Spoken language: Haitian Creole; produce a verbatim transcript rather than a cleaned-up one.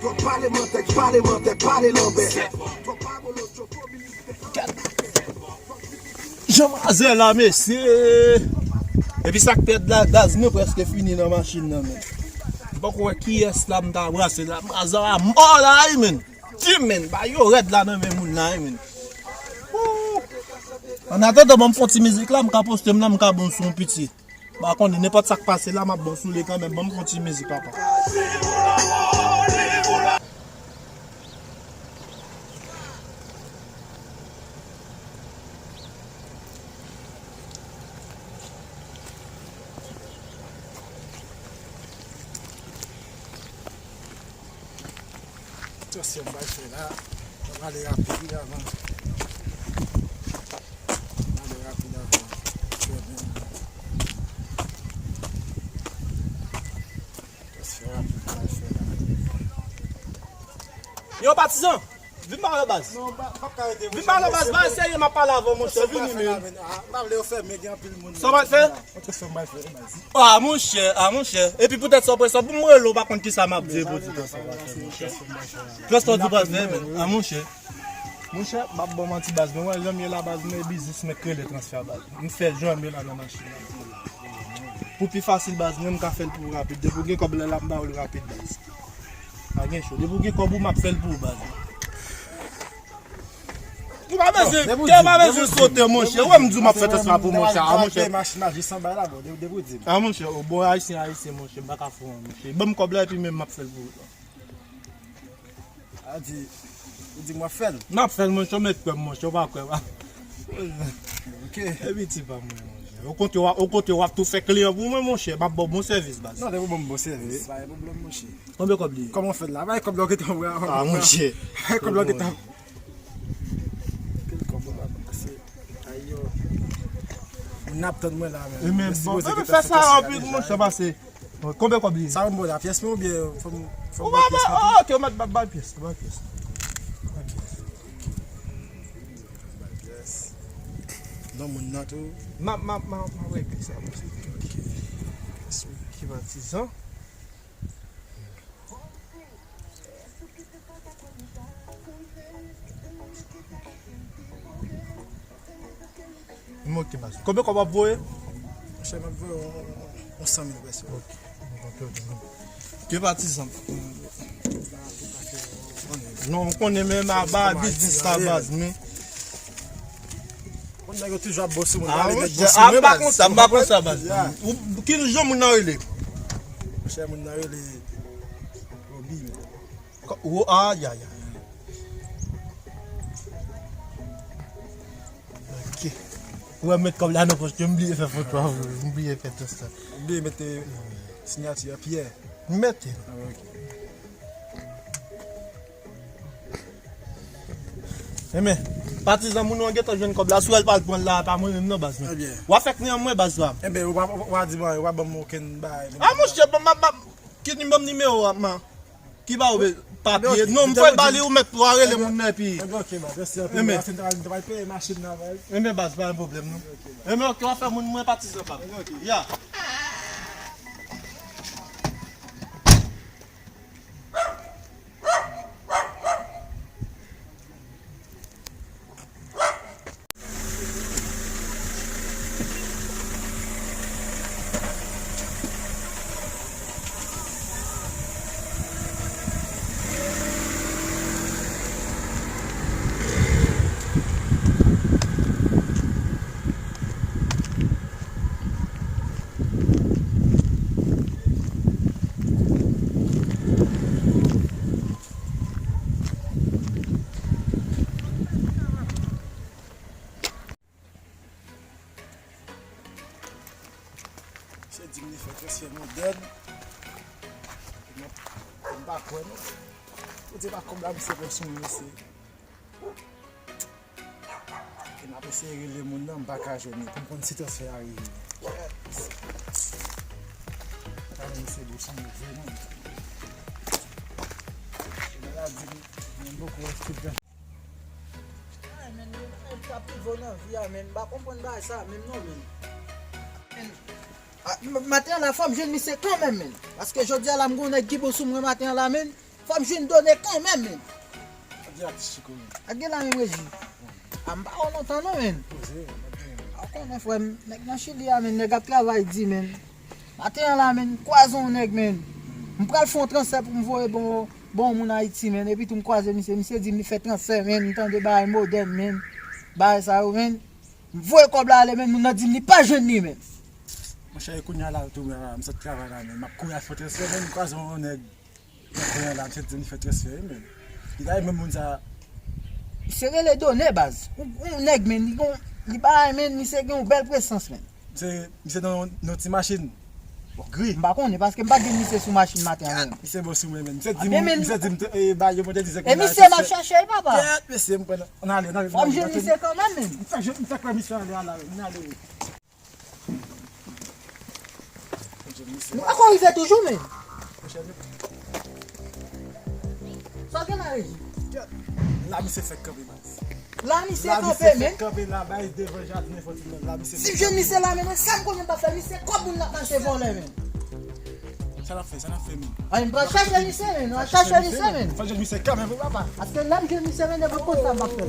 Twòp pale mantè, pale mantè, pale lanbè. Twòp pa bolo, twòp kominis. Jan mazè la, mesye. Epi sa k pèd la, gaz mwen prèske fini nan machin nan, men. M poko wè kiyès la m ta brase la. Mazè a mò la, wi, men. Di, men, ba yo rèd la nan men moun la, wi, men. Ooh. An atandan, ban m fè yon ti mizik la, m ka poste m nan, m ka bon sou yon piti. M pa konnen, nenpòt sa k pase la, m ap bon sou li kanmenm. Ban m fè yon ti mizik, papa. Atansyon, m pral fè la. Mwen prale rapid wi avan. Mwen prale rapid avan. Fè byen. Atansyon, rapid, m pral fè la. Yo, patizan! Vin pale baz. Non, pa, pa ka rete, vin pale baz, baz, serye, m ap pale avè w, monchè, vini, men. Ah, m pa vle yo fèmen, gen anpil moun. Sa w pral fè? Atansyon, m pral fè, baz. Ah, monchè, ah, monchè. Epi poutèt sa, w pran sa pou m rele w, pa konn kisa m ap di, pou di konsa. Transpò di baz, men, men. Ah, monchè. Monchè, m ap ba w manti, baz, men wè jan m ye la, baz, men biznis mwen k rele transfè, baz. M fè jan m ye la nan machin nan. Pou pi fasil, baz, mwen, m ka fè l pou ou rapid. Depi w gen kòb la, la, m ba w l rapid, baz. Pa gen cho. Depi w gen kòb ou, m ap fè l pou ou, baz. Ou pa bezwen, kè pa bezwen sote, monchè. Ou wè m di w m ap fè tès la pou monchè, a, monchè. Machin nan jis anba la, bon, depi w di m. A, monchè, o, bon, ayisyen, ayisyen, monchè, m pa ka fè w, monchè. Ban m kòb la, epi menm m ap fè l pou ou. A di, ou di m w ap fè l? M ap fè l, monchè, ou mèt kwè m, monchè, ou pa kwè m. Ok. Epi ti pa mwen, monchè. Ou konte w ap, ou konte w ap tou fè kliyan pou mwen, monchè. M ap ba w bon sèvis, baz. Non, depi w ban m bon sèvis, pa gen pwoblèm, monchè. Konbyen kòb li ye? Kòman w fè l la? Bay kòb la w gentan pran. Ah, monchè. Bay kòb la w gentan. Anpil kòb ou pa pase. Ayo. Moun ap tann mwen la, men. E men, bon, fè sa rapid, monchè, pase. Konbyen kòb li ye? Sa yon bon la, pyès mwen oubyen fò m, fò m bay pyès mwen tou? Ok, ou mèt ba, bay pyès, bay pyès. Ok. Bay pyès. Non, moun nan tou. Ma, ma, ma, ma regle sa, monchè. Ok. Ki patizan. M ok, baz. Konbyen kòb w ap voye? Monchè, m ap voye yon, yon san mil prèske. Ok. Ok, ok. Ke patizan. Non, ou konnen men m ap ba biznis la, baz, men. Konn nèg yo toujou ap bon sou moun. Ah, ale nèg bon sou mwen, baz. M pa konn sa, m pa konn sa, baz. Ou, ki jan moun nan rele? Monchè, moun nan rele Robi, men. Ko-, wo-, ah, ya, ya. Ok. Ou wè m met kòb la nan pòch, m bliye fè foto a, m bliye fè tout sa. M bliye mete siyati a, Pierre. M mete. Ah, ok. Enben, patizan, moun nan gentan jwenn kòb la, si w al pral pran l la, pa mwen menm non, baz, non. Ebyen. W a fè kliyan mwen, baz la. Enben, ou pa, ou pa di mwen, ou pa ban m okenn bagay. Ah, monchè, ban m, ban m, ki ni-, ban m nimewo a, man. Ki ba ou be-, papye? Non, m fè ba li, ou mèt pou w rele moun nan, epi. Enben, ok, baz, mèsi anpil. Enben. Paske m ta, m ta pral peye machin nan, baz. Enben, baz, pa gen pwoblèm, non. Enben, ok, w a fè moun mwen patizan, pa. Enben, ok. Ya. Se di m li fè transfè modèn. M pa kwè non. Ou di pa kòb la misye pran sou mwen, mesye. E m ap eseye rele moun nan, m pa ka jwenn li pou m konn si transfè a rive. Kèt. Pa wè misye bouch move non. Lè la di m, m poko wè si transfè. Ay, men, men, sa pi vo nan vi a, men, m pa konprann bagay sa, menm non, men. Men, a, m-, maten an la, fò m jwenn misye kanmenm, men. Paske jodi a la, m gon nèg ki bon sou mwen maten an la, men. Fò m jwenn Done kanmenm, men. Sa di atis Chiko, men. Ak gen la menm Regi. A m pa wè w lontan non, men. Poze, poze. A w konnen, frè m, nèg nan Chili a, men, nèg ap travay di, men. Maten an la, men, m kwaze yon nèg, men. M pral fè yon transfè pou m voye bon, bon moun Ayiti, men. Epi tou m kwaze misye, misye di m li fè transfè, men. M tande bagay modèn, men. Bagay sa yo, men. M voye kòb la ale, men. Moun nan di m li pa jwenn li, men. Monchè, e kounye a la tou, men, m sot travay la, men. M ap kouri al fè transfè, men. M kwaze yon nèg. Kounye a la, misye di m li fè transfè, wi, men. Li ta renmen moun sa. Misye rele Done, baz. Yon, yon nèg, men, li gon, li bagay, men, misye gen yon bèl presans, men. Misye, misye nan yon, nan yon ti machin. Gri. M pa konnen, paske m pa t jwenn misye sou machin maten an, men. Misye bon sou mwen, men. Misye di m, misye di m, e, ba, yo mande di se. E misye m ap chache, wi, papa. Kèt, mesye, m pran, ann ale, ann ale. Fò m jwenn misye kanmenm, men. M fè, m fè kwè misye ale a la, men. Ann ale, wi. Nou pa ko rive toujou, men. Sa gen la, Regi? La, misye fèk kanpe, baz. La, misye kanpe, men. Kanpe la, bay devan jaden Fòtinèl. La, misye. Si m jwenn misye la, men, sa m konnen m pa fè, misye kòb moun nan mache vòlè, men. Sa n ap fè, sa n ap fè, men. Ay, m pral chache misye, men. M pral chache misye, men. Fò jwenn misye kanmenm, wi, papa. Paske lè m jwenn misye, men, devan konsa m ap fè.